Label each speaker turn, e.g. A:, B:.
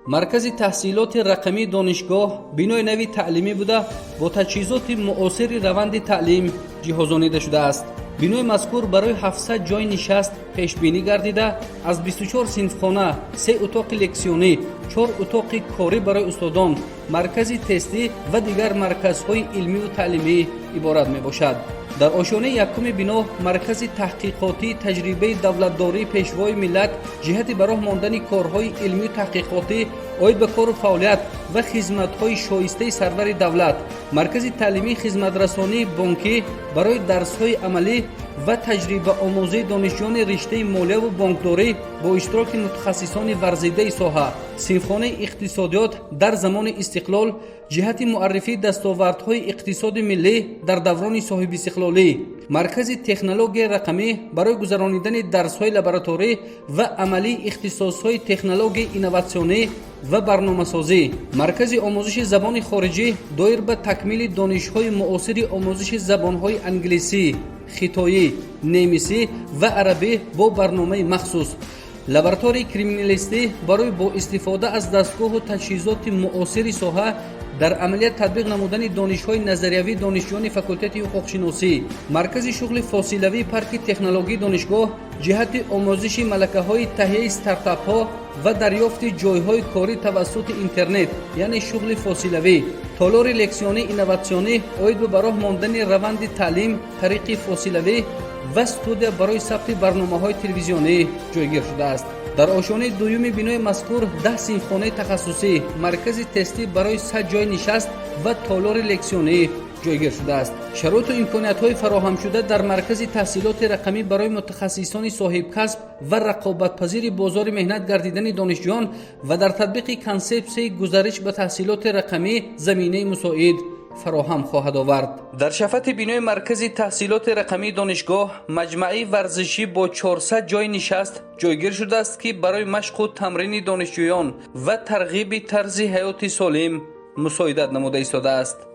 A: Маркази таҳсилоти рақамии донишгоҳ бинои нави таълимӣ буда, бо таҷҳизоти муосири раванди таълим ҷиҳозонида шудааст. Бинои мазкур барои 700 ҷойи нишаст пешбинӣ гардида, аз 24 синфхона, се утоқи лексионӣ, чор утоқи корӣ барои устодон, маркази тестӣ ва дигар марказҳои илмиву таълимӣ иборат мебошад. Дар ошёнаи якуми бино маркази таҳқиқотии таҷрибаи давлатдории Пешвои миллат ҷиҳати ба роҳ мондани корҳои илмию таҳқиқотӣ оид ба кору фаъолият ва хизматҳои шоистаи сарвари давлат, маркази таълимии хизматрасонии бонкӣ барои дарсҳои амалӣ ва таҷрибаомӯзии донишҷӯёни риштаи молияву бонкдорӣ бо иштироки мутахассисони варзидаи соҳа, синфхонаи иқтисодиёт дар замони истиқлол ҷиҳати муаррифии дастовардҳои иқтисоди миллӣ дар даврони соҳибистиқлолӣ, маркази технологияи рақамӣ барои гузаронидани дарсҳои лабораторӣ ва амалии ихтисосҳои технологияи инноватсионӣ ва барномасозӣ, маркази омӯзиши забони хориҷӣ доир ба такмили донишҳои муосири омӯзиши забонҳои англисӣ, хитоӣ, немисӣ ва арабӣ бо барномаи махсус, лабораторияи криминалистӣ барои бо истифода аз дастгоҳу таҷҳизоти муосири соҳа дар амалият татбиқ намудани донишҳои назариявии донишҷӯёни факултети ҳуқуқшиносӣ, маркази шуғли фосилавии парки технологии донишгоҳ ҷиҳати омӯзиши малакаҳои таҳияи стартапҳо ва дарёфти ҷойҳои корӣ тавассути интернет, яъне шуғли фосилавӣ, толори лексионии инноватсионӣ оид ба ба роҳ мондани раванди таълим тариқи фосилавӣ ва студия барои сабти барномаҳои телевизионӣ ҷойгир шудааст. Дар ошёнаи дуюми бинои мазкур 10 синфхонаи тахассусӣ, маркази тестӣ барои 100 ҷойи нишаст ва толори лексионӣ ҷойгир шудааст. Шароиту имкониятҳои фароҳамшуда дар маркази таҳсилоти рақамӣ барои мутахассисони соҳибкасб ва рақобатпазири бозори меҳнат гардидани донишҷӯён ва дар татбиқи консепсияи гузариш ба таҳсилоти рақамӣ заминаи мусоид фароҳам хоҳад овард. Дар шафати бинои маркази таҳсилоти рақамии донишгоҳ маҷмааи варзишӣ бо 400 ҷойи нишаст ҷойгир шудааст, ки барои машқу тамрини донишҷӯён ва тарғиби тарзи ҳаёти солим мусоидат намуда истодааст.